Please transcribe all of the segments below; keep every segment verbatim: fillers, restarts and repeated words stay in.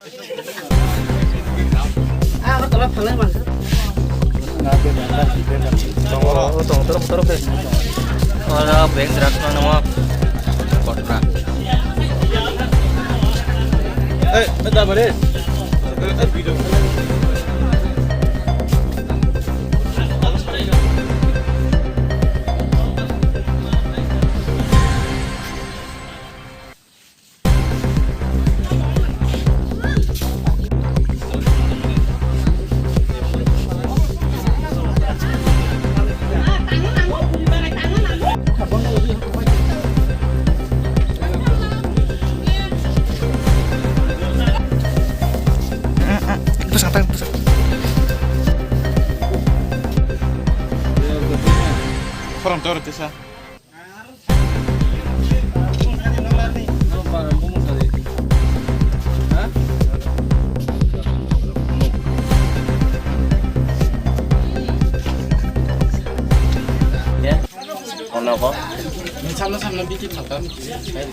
Tongo, tongo, toro, toro, toro. Oro bag drugs mano mo kotra. Eh, eh, da bare. Eh, eh, video. Bwsang tang, bwsang. Khorang tor tisa.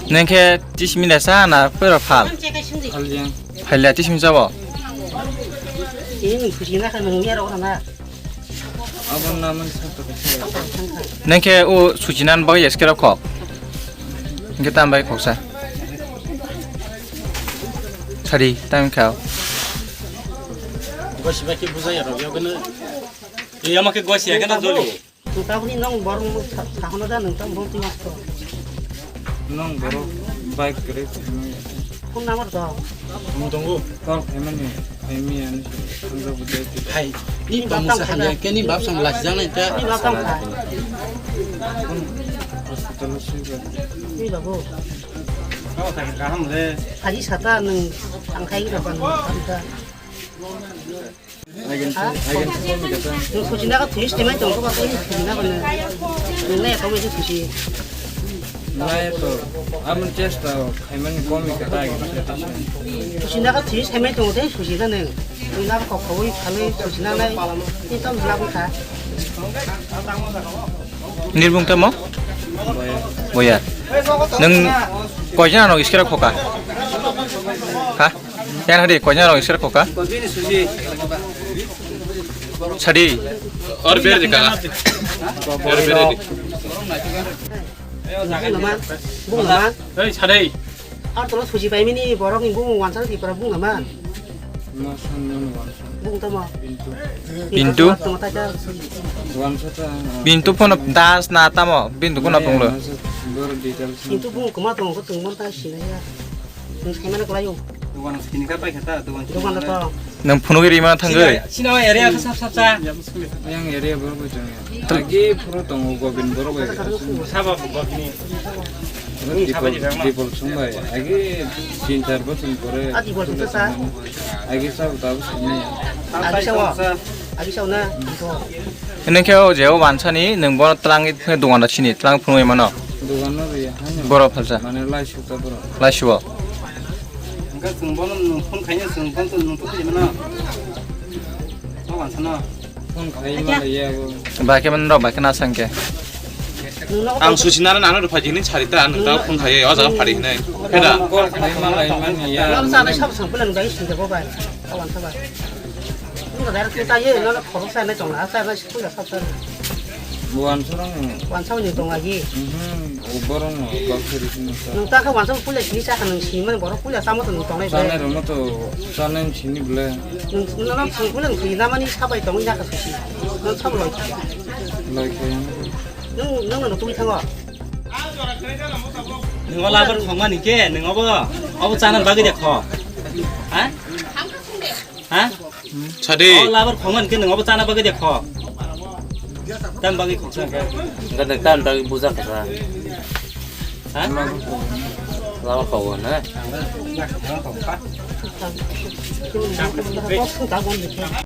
Neng khe tismila sa na pura phal? Phalia tismi jabo. Neng khe o suchinan bagwi eske rok kho. Hingke tam bai khoksa. Sari tam khao. Gosi bai khe bujai ya rok yogeno. Yama khe gosi ya kena joli. Tabuni nong borong sahono da nung tam bong tu masto. Nong borok bike kwrwi phano ya. Phone number to? Ang tongo. Call khaimani, khaimi ani thangjago dai. Hai, ni bap tamo tamo sa hamya, khaina. Ke ni bap sam lasi jang nai ta. Ni bap tamo kha. Hospital o swi ba. Ni babu. Kau ta kaham le. Haji sata nung tangkhai rok nung tangkha. Nung suchina ka thuis temai tong ko ba ko suchina ko nung. Nung le ko me suchi. Lai to, amon chesta khaimani komi kata agi. Suchina ka thuis temai tong te suchina nung. Nung na ko ko wi khale suchina nai. Ni tom jla ko kha. Nirbung tamo? Boya. Boya. Nung koijana no iskira khoka? Ha? Yan hadi, konya rok isir koka. Sadi. Or bere de kala. Or bere de. Bung naman. Hey, sadi. Ar tolo suji pai mini borok ni bung wansa di para bung naman. Bung tamo. Pintu. Pintu? Tamo ta ta. Pintu pono das na tamo. Pintu pono punglo. Pintu bung kuma tamo ko tungmon ta sinaya. Nung saimano kwlaio. Dogan sini ka pai khata, dogan sini. Dogan to. Nung phunugwi rima thangwi. Sini, sini area ka sap sap sa. Yang area borok bai tong ya. Agi phuru tongo Gobin borok bai. Sabo Gobin. Dipol, Dipol sung bai. Agi tin char bosor pore. A Dipol sung sa. Agi sabo tabo sini. Agi sawa. Agi sawa na. Nung khe o je o wansani nung bono twlangwi dogan da sini, twlang phunugwi mano. Dogan no ri hanya. Borok phalsa. Mane lai sukta borok. Laisuo. Hingke chwng bono nwng phone khaina chwng bono nwng tubui mano. O wansano. Phone khai ma ya go. Ba khe man rok ba khe na sangke. Ang susi nara nano rw phaijini sarita ang nung ta phone khai o jaga phari hinai. Pheda. Call khai ma lai mani ya. Nang sa nai sab sang pulang dai sing jago bai. O wansa bai. Nung dai rw ta ye no khorok sa nai tong la sa nai. Puila sab sab. Buan surang. Buan sa ni tong agi. Mhm. Uborong no kok seri sini sa. Nung ta kha buan sa puila sini sa kha nung sini man borok puila samo to nung tong nai. Sa nai romo to sa nai sini bole. Nung nung nang sini puila nung sini namani sa bai tong ya kha sini. Nung sa loi. Loi khe. Nung nung nung tui thango. Nung ola bar khong mani ke nung obo obo chana bagwi de kho. Ha? Ha? Sadi. O labar khongman ke nung obo chana bagwi de kho. Tam bagwi khoksa ke. Enggak, enggak, tam bagwi buja kasa. Ha? Labar khongo na.